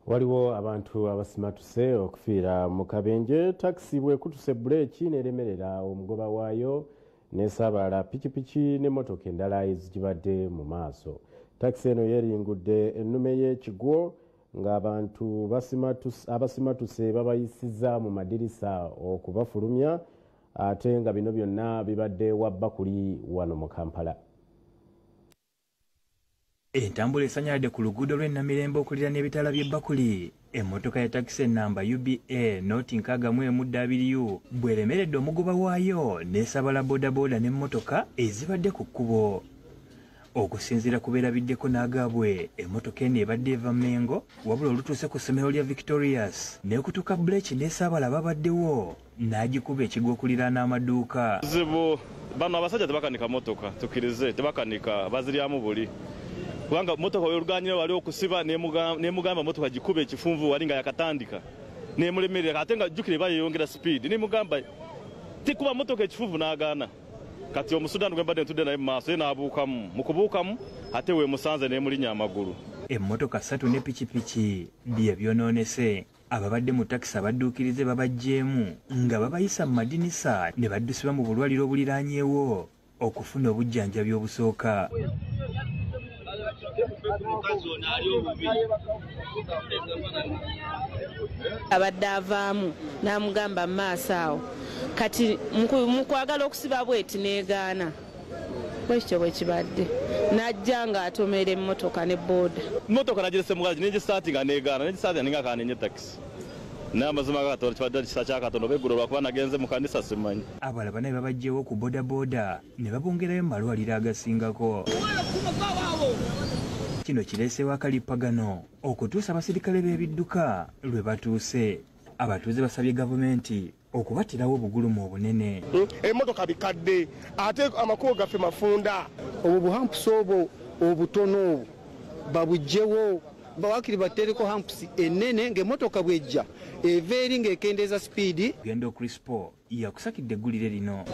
Waliwo abantu abasimatuse okufiira mu kabenje takisi bwekutuse buleeki n'eremerera omugoba waayo n'esaabala pikipiki n'emmotoka endala ezigibadde mu maaso. Takisi eno yeeringudde ennume y'ekigwo ng'abantu abasimatuse babayisiza mu madirisa okubafulumya ate nga bino byonna bibadde wa Bakuli wano mu Kampala. Entambula esanyaladde ku luguudo lw'e Namirembe okuliraana ebitaala by'e Bakuli. Emmotoka ya takisi ennamba UBA noti 61 W bw'eremeredde omugoba waayo n'esaabala boodabooda n'emmotoka ezibadde ku kkubo. Okusinziira ku beerabiddeko n'agaabwe, emmotoka eno ebadde eva Mmengo wabula olutuuse ku ssomero lya Victorious n'ekutuka buleeki n'esaabala babaddewo n'agikuba ekigwo okuliraana amaduuka. Zibu bano abasajja tebakanika motoka, tukkirize tebakanika, baziryamu buli kubanga motoka weruganyira wali okusiba nemugamba motoka gikube ekifunvu wali nga yakatandika nemulemerera ate nga jjukire bayeyongera speed nemugamba tikuba motoka ekifunvu n'agaana. Kati omusudaani gwe mbadde ntudde naye mu maaso ye n'abuukamu, mu kubuukamu ate weemusanze n'emulinnya amagulu. Emmotoka 3 ne pikipiki bye byonoonese. Ababadde mu takisi abadduukirize babaggyeemu nga babayisa mu madinisa ne baddusibwa mu bulwaliro obuliraanyeewo okufuna obujjanjabi obusooka. Abadde avaamu n'amugamba mu maaso awo kati mu kwagala okusiba bweti n'egaana bwekityo bwe kibadde n'ajja ng'atomera emmotoka ne booda. Mmotoka nagirese mu garagi negisaati nga negaana negisaati ninga kanenye takisi. N'amazima ga Katonda kibadde kisa kya Katonda oba eggulo lwakuba nagenze mu kanisa simanyi. Abalala banaye babaggyewo ku boodabooda ne babongerayo mu malwaliro agasingako. Kino kireeseewo akalippagano okutuusa abasirikale b'ebidduka lwe batuuse. Abatuuze basabye gavumenti okubatirawo obugulumu obunene. Emmotoka bikadde ate amakubo gaffe mafunda. Obwo buhampusi obwo obutono obwo babuggyewo bawakiri batereko hampusi ennene ng'emmotoka bw'ejja eva eri ng'ekendeeza sipiidi. Gendo Crispo yakusakidde eggulire lino.